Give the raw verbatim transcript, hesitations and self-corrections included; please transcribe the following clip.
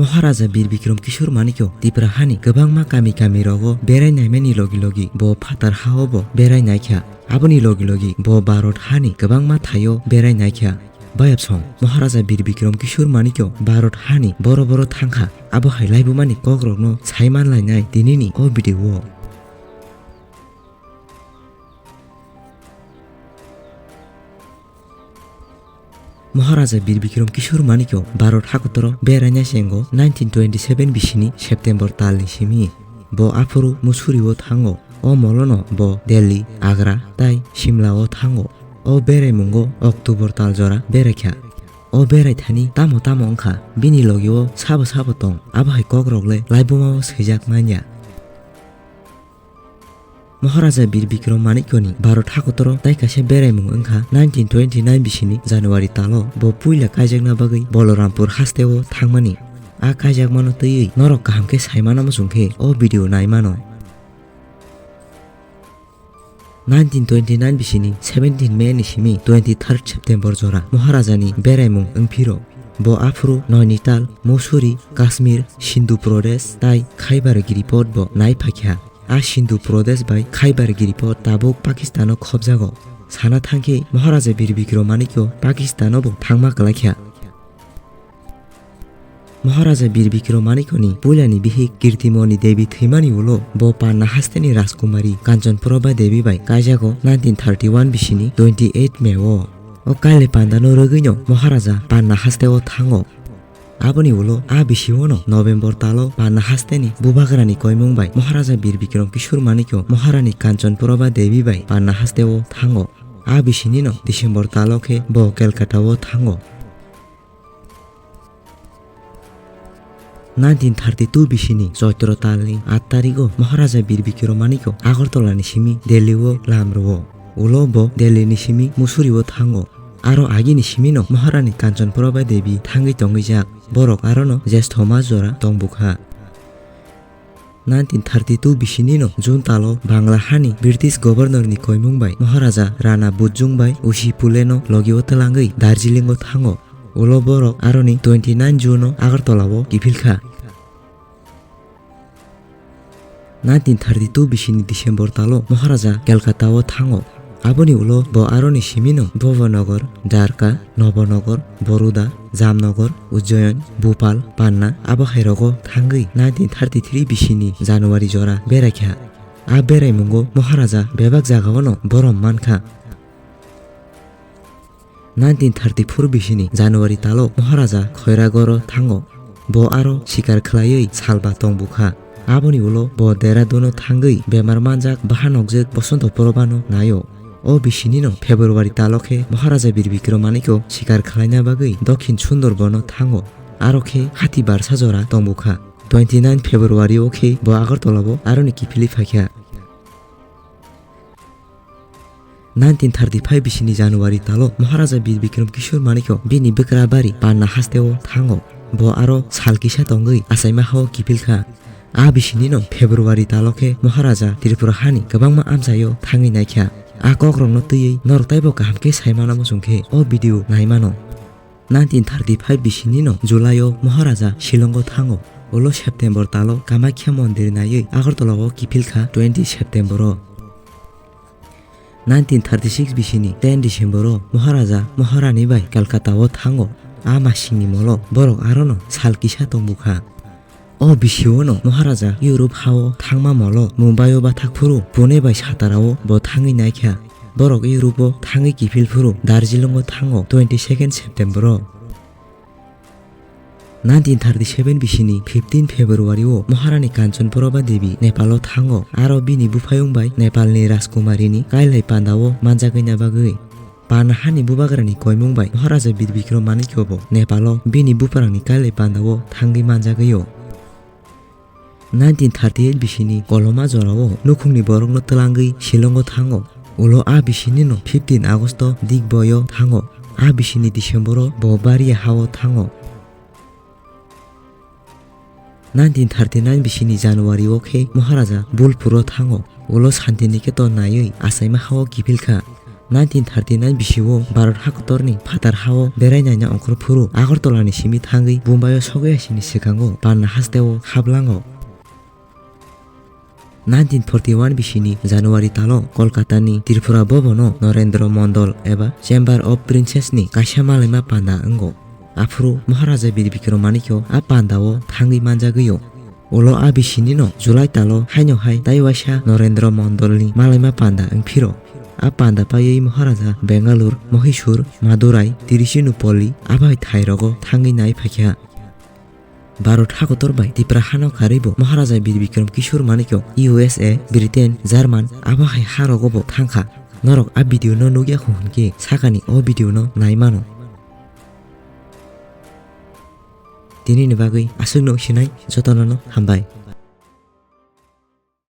Maharaja Bir Bikram Kishore Manikya Tipra hani kwbangma kami kami rogo berai naimani logi logi bo phatar hao bo berai naikha. Aboni logi logi bo Bharat hani kwbangma thaio berai naikha. Bayapsong Maharaja Bir Bikram Kishore Manikya Bharat hani boro boro thangkha. Abo hai laibumani kokrokno saiman lainai tinini o video o. Maharaja Bir Bikram Kishore Manikya Bharat hakotoro beraina sengo nineteen twenty seven bisini September talni simi. Bo aphuru Musurio thango. O molono bo Delhi, Agra tai Shimla o thango. O beraimungo October tal jora beraikha. O beraithani tamo tamo wngkha, bini logio sabo sabo tong, abo hai kokrok le laibumao swijak manya. Maharaja Bir Bikram Manikyani Bharat hakotoro tai kaisa beraimung wngkha nineteen twenty nine bisini January talo bo puila kaijakna bagwi Balorampur hasteo thangmani. A kaijakmano twiwi norok kaham khe saimano muchung khe o video naimano. Nineteen twenty nine bisini seventeen May ni simi twenty third September jora Maharajani beraimung wngphiro. Bo aphuru Nainital, Mussoorie, Kashmir, Sindhu Pradesh tai Khyber Giripot bo nai phaikha. A Sindhu Pradesh bai Khyber Giripot tabuk Pakistano khobjago. Sana thangkhe Maharaja Bir Bikram Manikya Pakistano bo thangma kwlaikha. Maharaja Bir Bikram Manikyani puilani bihik Kirtimoni Devi thwimani ulo bo Panna hasteni Rajkumari Kanchanprabha Devi bai kaijago nineteen thirty one bisini twenty eight May o. O kailai pandano rwgwino Maharaja Panna hasteo thango. Aboni ulo a bisiono November talo Panna hasteni bubagrani koimung bai Maharaja Bir Bikram Kishore Manikya Maharani Kanchanprabha Devi bai Panna hasteo thango. A bisinino December talo khe bo Kolkata o thango. Nineteen thirty two bisini Choitro talni aat tarigo Maharaja Bir Bikram Manikya Agartala ni simi Delhi o lam rwo. Ulo bo Delhi ni simi Mussoorie o thango. Aro agini simino Maharani Kanchanprabha Devi thangwi tongwi jak. Borok arono Jestho mas jora tongbukha. Nineteen thirty two bisinino June talo Bangla hani British Governor ni koimung bai Maharaja Rana Bujung bai Usi Pule no logio twlangwi Darjeeling o thango. Ulo borok aroni twenty nine June o Agartala o kiphilkha. Nineteen thirty two bisini December talo Maharaja Kolkata o thango. Aboni ulo bo aroni simino Bhavanagar, Dwarka, Nabanagar, Baroda, Jamnagar, Ujjain, Bhopal, Panna abo hai rogo thangwi nineteen thirty three bisini January jora beraikha. A beraimungo Maharaja bebak jagaono borom mankha. Nineteen thirty four bisini January talo Maharaja Khairagoro thango. Bo aro sikar khlaiwi salba tongbukha. Aboni ulo bo Dehradun o thangwi bemar manjak bahanokjwk Bosonto Probano naio. O bisinino February talo khe Maharaja Bir Bikram Manikya sikar khlaina bagwi Dokhin Sundarbono thango. Aro khe hati barsa jora tongbukha. Twenty nine February o khe bo Agartala o aroni kiphilwi phaikha. Nineteen thirty five bisini January talo Maharaja Bir Bikram Kishore Manikya bini bwkra bari Panna hasteo thango. Bo aro sal kisa tongwi achaima hao kiphilkha. A bisinino February talo khe Maharaja Tripura hani kwbangma amchaio thangwi naikha. A kokrokno twiwi norok taibo kaham khe saimano muchung khe o video naimano. Nineteen thirty five bisinino July o Maharaja Shillong o thango. Ulo September talo Kamakhya mondir naiwi Agartala o kiphilkha twenty September o. Nineteen thirty six bisini ten December o Maharaja Maharani bai Kolkata o thango. A masingni molo borok arono sal kisa tongbukha. O bisiono Maharaja Europe hao thangma molo Mumbai o bathak phuru Pune bai Satara o bo thangwi naikha. Borok Europe o thangwi kiphil phuru Darjeeling o thango twenty second September o. Nineteen thirty seven bisini fifteen February o Maharani Kanchanprabha Devi Nepal o thango. Aro bini buphayung bai Nepal ni Rajkumari ni kailai panda o manjagwina bagwi. Panna hani bubagrani koimung bai Maharaja Bir Bikram Manikya bo Nepal o bini buprang ni kailai panda o thangwi manjagwio. Nineteen thirty eight bisini koloma jorao nukhungni borokno twlangwi Shillong o thango. Ulo a bisinino fifteen August o Digboi o thango. A bisini December o bo Baria hao thango. Nineteen thirty nine bisini January o khe Maharaja Bolpur o thango. Ulo Santiniketon naiwi achaima hao kiphilkha. Nineteen thirty nine bisio Bharat hakotorni phatar hao berai naina ongkhor phuru Agartala ni simi thangwi Bombay o sogwi asini swkango panna hasteo hablango. Nineteen forty one bisini January talo Kolkata ni Tripura Bhavan o Narendra Mondol eba Chamber of Princes ni kaisa malaima panda wngo. Aphuru Maharaja Bir Bikram Manikyo a panda o thangwi manjagwio. Ulo a bisini no July talo haino hai tei waisa Narendra Mondol ni malaima panda wngphiro. A panda paiwi Maharaja Bangalore, Mahishur, Madurai, Tiruchinopalli abai thai rogo thangwi nai phaikha. Bharat hakotor bai Tipra hano karwi bo Maharaja Bir Bikram Kishore Manikyo U S A, Britain, German abo hai ha rogo bo thangkha. Norok a video no nukya kho hwnkhe sakani o video no nai mano. Tini ni bagwi aswk no sinai jotono no hambai.